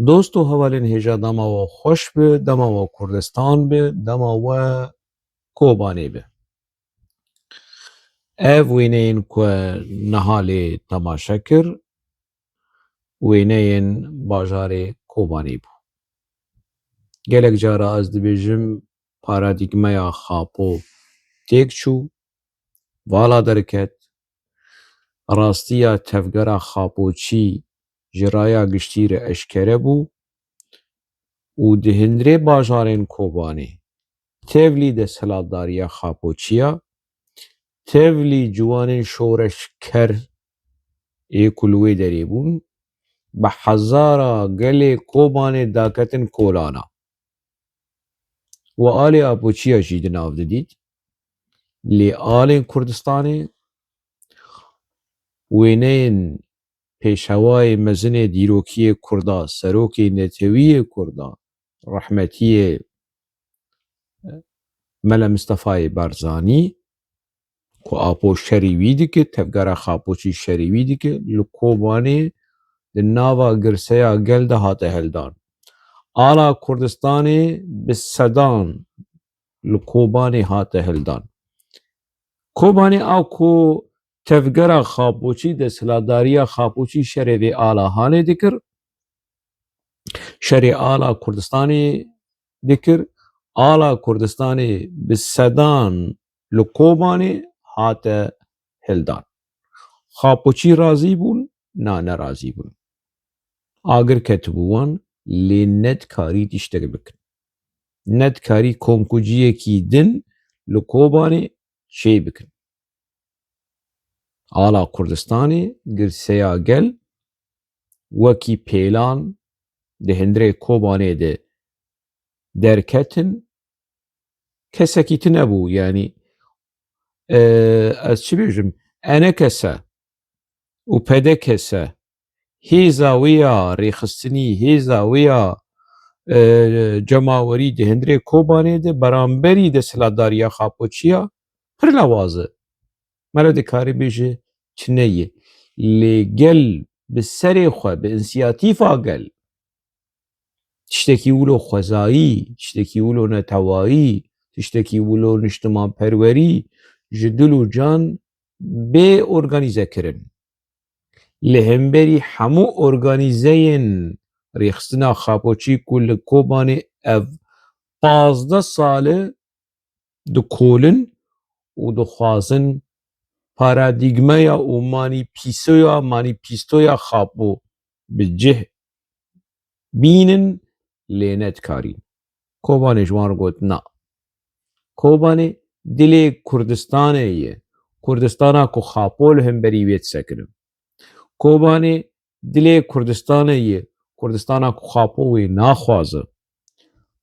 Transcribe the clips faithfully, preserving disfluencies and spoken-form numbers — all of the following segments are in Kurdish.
Dost û hevalên hêja, dema we xweş be, dema we Kurdistan be, dema we Kobanê be. Ev wêneyên ku niha lê temaşe kir, wêneyên bajarê Kobanê bû. Gelek cara ez dibêjim, paradîgmeya Xapo têk çû, vala derket, rastiya tevgera Xapoçî ji raya giştî re eşkere bû û di hundirê bajarên Kobanê tevlî desthilatdariya Xapoçiya, tevlî ciwanên şoreşker ê ku li wê derê bûn, bi hezara gelê Kobanê daketin kolana. Û alê Apoçiya jî di nav didît. Lê alên Kurdistanê, wêneyên pêşewayê mezinê dîrokiyê Kurda, serokê netewiyê Kurda, rehmetiyê Mele Mistefayê Barzanî, ku Apo şerî wî dike, tevgera Xapoçî şerî wî dike, li Kobanê di nava girseya gel de hate hildan. Ala Kurdistanê bi sedan li Kobanê hate hildan. Kobanê a ku tevgera Xapoçî, desthilatdariya Xapoçî şerê vê ala hanê dikir, şerê ala Kurdistanê dikir, ala Kurdistanê bi sedan li Kobanê hate hildan. Xapoçî razî bûn? Na, nerazî bûn. Agir ketibû wan, lê nedikarî tiştek bikin. Nedikarî komkuciyekî din li Kobanê çê bikin. Ala Kurdistanê girseya gel wekî pêlan di hundirê Kobanê de derketin, kesekî tune bû, yanî, e, ez çi bêjim, ENKS û PDKS, hêza wê ya rêxistinî, hêza wê ya, e, cemawerî di hundirê Kobanê de beramberî desthilatdariya Xapoçiya pir lawaz e. Mele dikarî bêje çi neyê. Lê gel bi serê xwe, bi însiyatîfa gel, tiştekî wilo xwezayî, tiştekî wilo netewayî, tiştekî wilo niştimanperwerî ji dil û can bê organîze kirin. Li hemberî hemû organîzeyên rêxistina Xapoçî ku li Kobanê ev pazdeh sal e dikolin û dixwazin paradîgmeya û manîpîsoya, manîpîstoya Xapo bi cih bînin, lê nedikarîn. Kobanê ji wan re got, na. Kobanê dilê Kurdistanê ye. Kurdistana ku Xapo li hemberî wê disekine. Kobanê dilê Kurdistanê ye. Kurdistana ku Xapo wê naxwaze.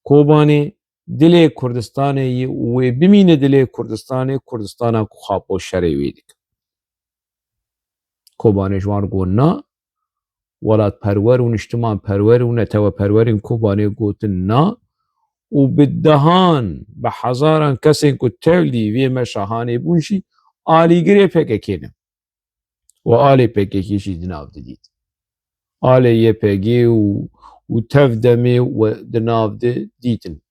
Kobanê dilê Kurdistanê ye û wê bimîne dilê Kurdistanê, Kurdistana ku Xapo şerê wê dike. Kobanê ji wan re got, na. Welatperwer û niştimanperwer û neteweperwerên Kobanê gotin na û bi dehan, bi hezaran kesên ku tevlî vê meşa hanê bûn jî alîgirê PKK ne û alê PKK jî di nav de dît. Alê YPG û, û tev demê we di nav de dîtin.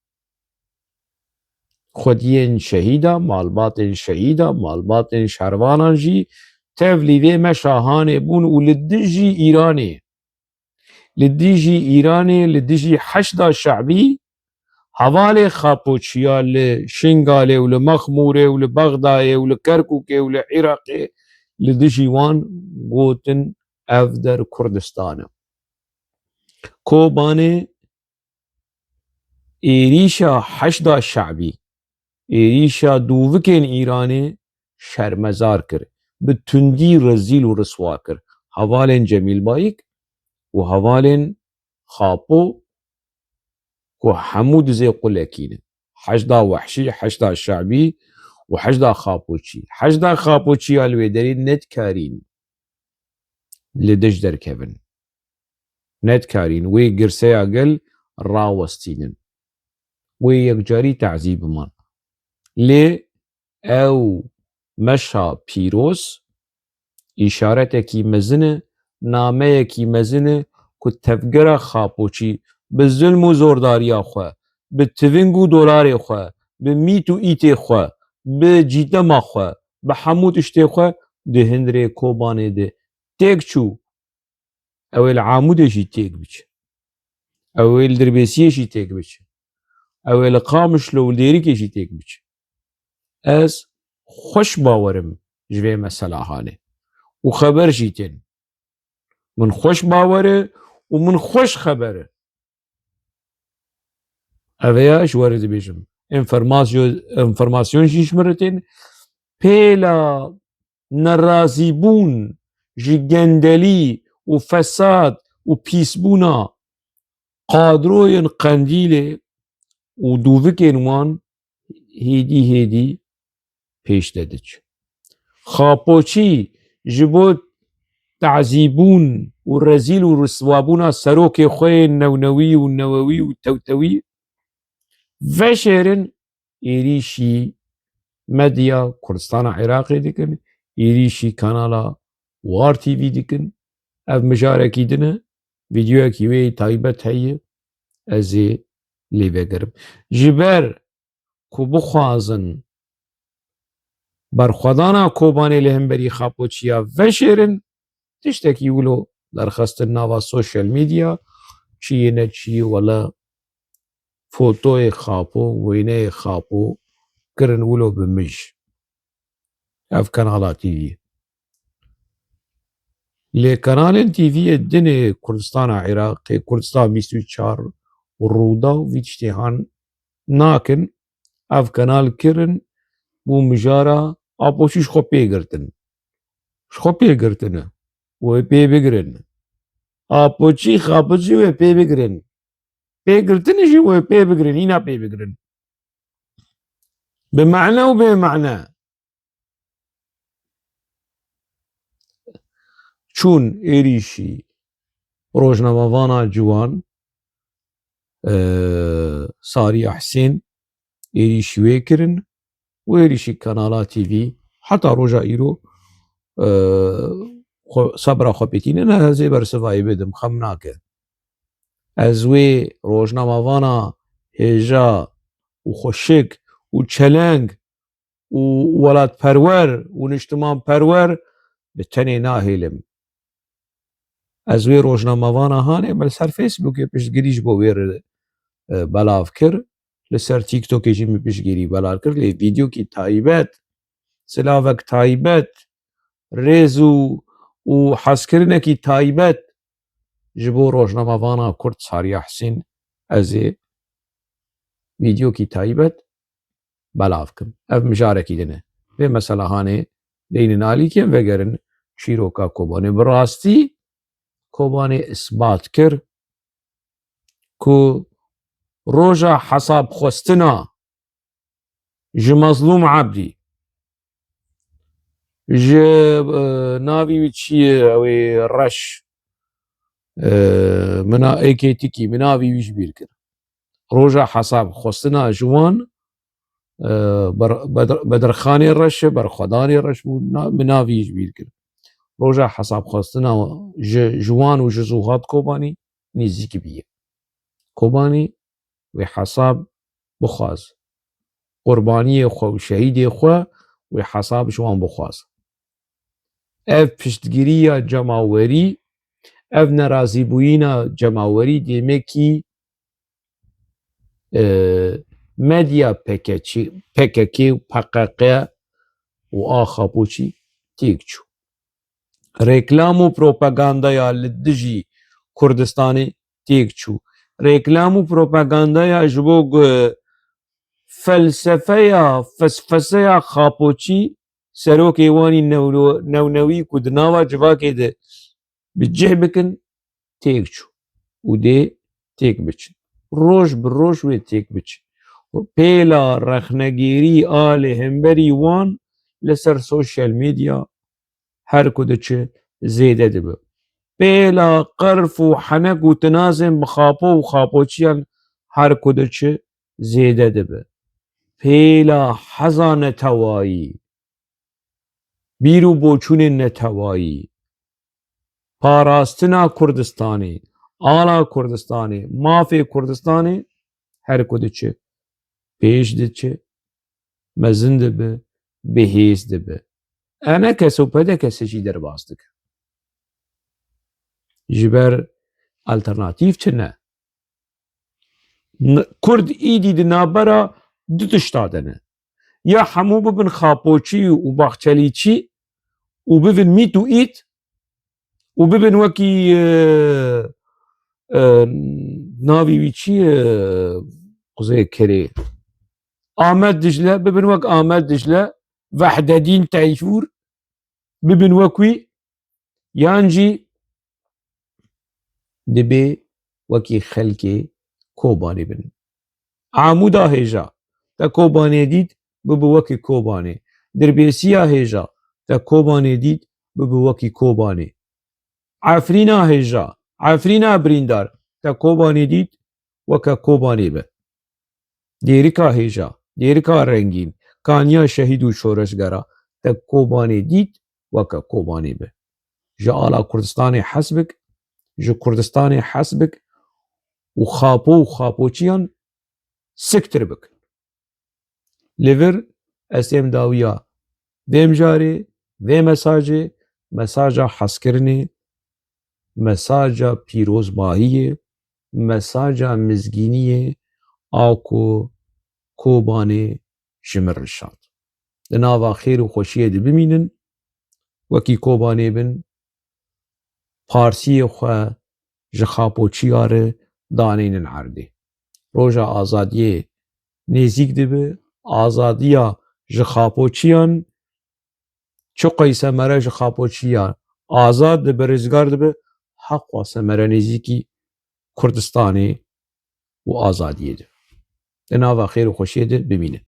Xwediyên şehîda, malbatên şehîda, malbatên şervanan jî tevlî vê meşa hanê bûn û li dijî Îranê, li dijî Îranê, li dijî Heşda Şe'bî, hevalê Xapoçiya li Şingalê û li Mexmûrê û li Bexdayê û li Kerkûkê û li Iraqê li dijî wan gotin, ev der Kurdistan e. Kobanê êrîşa Heşda Şe'bî, êrîşa dûvikên Îranê şermezar kir. Bi tundî rezîl û riswa kir. Hevalên Cemîl Bayik û hevalên Xapo ku hemû dizê qulekî ne. Heşda Wehşî, Heşda Şe'bî û Heşda Xapoçî. Heşda Xapoçî ya li wê derê nedikarîn li dij derkevin. Nedikarîn wê girseya gel rawestînin. Wê yekcarî tazî biman. Lê ew meşa pîroz îşaretekî mezin e, nameyekî mezin e ku tevgera Xapoçî bi zilm û zordariya xwe, bi tiving û dolarê xwe, bi mît û îtê xwe, bi cîtema xwe, bi hemû tiştê xwe di hundirê Kobanê de têk çû. Ew ê li Amûdê jî têk biçe. Ew ê li Dirbêsiyê jî têk biçe. Ew ê li Qamişlo û Dêrikê jî têk biçe. Ez xweş bawer im ji vê mesela hanê. Û xeber jî tên. Min xweş bawer e û min xweş xeber e. Ev ya ji we re dibêjim. Enformasyon, enformasyon jî ji min re tên. Pêla nerazîbûn ji gendelî û fesad û pîsbûna qadroyên Qendîlê û dûvikên wan hêdî hêdî pêş de diçe. Xapoçî ji bo tazîbûn û rezîl û riswabûna serokê xwe yên newnewî û newewî û tewtewî veşêrin êrîşî medya Kurdistana Iraqê dikin, êrîşî kanala War T V dikin. Ev mijarekî din e, vîdeoyekî wê taybet heye, ez ê lê vegerim. Ji ber ku bixwazin berxwedana Kobanê li hemberî Xapoçiya veşêrin, tiştekî wilo derxistin nava sosyal medya, çi yê ne çi yê, wele fotoyê Xapo, wêneyê Xapo kirin wilo bi mij. Ev kanala T V. Lê kanalên T V yê dinê Kurdistana Iraqê, Kurdistan bîst û çar û Rûdaw vî tiştê han nakin. Ev kanal kirin bû mijara Apoçî ji xwe pê girtin. Ji xwe pê girtine. Wê pê bigirin. Apoçî, Xapoçî wê pê bigirin. Pê girtine jî wê pê bigirin. Hîna pê bigirin. Bi mane û bê mane. Çûn êrîşî rojnamevana ciwan, e, Sariya Husên, êrîşî wê kirin û êrîşî kanala T V heta roja îro, e, xwe, sebra xwe pêtîne, ne, ez ê bersivayê bidim, xem nake. Ez wê rojnamevana hêja û xweşik û çeleng û welatperwer û niştimanperwer bi tenê nahêlim. Ez wê rojnamevana hanê min li ser Facebookê piştgirî ji bo wê re, e, belav kir. Li ser TikTokê jî min piştgirî belav kir. Lê vîdeokî taybet, silavek taybet, rêz û, û hezkirinekî taybet ji bo rojnamevana Kurd Sariya Husên, ez ê vîdeokî taybet belav kim. Ev mijarekî din e. Vê mesela hanê deynin alîkê, vegerin çîroka Kobanê. Bi rastî Kobanê isbat kir ku roja hesabxwestina ji Mezlûm Ebdî, ji, e, navî wî çi ye, ew ê Reş, e, min a-, êkê tikî, min navî wî ji bîr kir. Roja hesab xwestina ji wan, e, ber-, bedr-, Bedirxanê Reş e, Berxwedanê Reş bû, na-, min navî ji bîr kir. Roja hesab xwestina ji, ji wan û ji Zuhat Kobanî nêzîkî bûye. Kobanî wê hesab bixwaz. Qurbaniyê xwe û şehîdê xwe wê hesab ji wan bixwaz. Ev piştgiriya cemawerî, ev nerazîbûyîna cemawerî demekî, e, medya P K K, P K K û P Q Q û a Xapoçî têk çû. Reklam û propagandaya li dijî Kurdistanê têk çû. Reklam û propagandaya ji bo gu-, felsefeya, fesfeseya Xapoçî, serokê wan î newlo-, newnewî ku di nava civakê de bi cih bikin, têk çû û dê têk biçin. Roj bi roj wê têk biçin. Pêla rexnegêrî a li hemberî wan li ser sosyal medya her ku diçe zêde dibe. Pêla qerf û henek û tinazên bi Xapo û Xapoçiyan her ku diçe zêde dibe. Pêla heza netewayî, bîr û boçûnên netewayî, parastina Kurdistanê, Ala Kurdistanê, mafê Kurdistanê her ku diçe, pêş diçe, mezin dibe, bihêz dibe. ENKS û PDKS jî derbas dike. Ji ber alternatîf çi ne? N-, Kurd îdî di navbera du tişta de ne. Ya hemû bibin Xapoçî û Baxçelîçî û bibin mît û ît û bibin wekî, e, e, navî wî çi ye? Quzey Kerê. Amed Dicle, bibin wek Amed Dicle, Vehdedîn Teyfûr, bibin wek wî, yan jî dibê wekî xelkê Kobanê bin. Amûda hêja, te Kobanê dît, bibe wekî Kobanê. Dirbêsiya hêja, te Kobanê dît, bibe wekî Kobanê. Efrîna hêja, Efrîna birîndar, te Kobanê dît, weke Kobanê be. Dêrika hêja, dêrika rengîn, kaniya şehîd û şoreşgera, te Kobanê dît, weke Kobanê be. Ji ala Kurdistanê hez bik, ji Kurdistanê hez bik û Xapo û Xapoçiyan siktir bik. Li vir ez êm dawiya vê mijarê, vê mesajê, mesaja hezkirinê, mesaja pîrozbahiyê, mesaja mizgîniyê a ku Kobanê ji min rişand. Di nava xêr û xweşiyê de bimînin, wekî Kobanê bin, parsiyê xwe ji Xapoçiya re danînin erdê. Roja azadiyê nêzîk dibe, azadiya ji Xapoçiyan, çiqey semere ji Xapoçiya azad dibe, rizgar dibe, heqwa semere nêzîkî Kurdistanê û azadiyê de. Di nava xêr û xweşiyê de bimînin.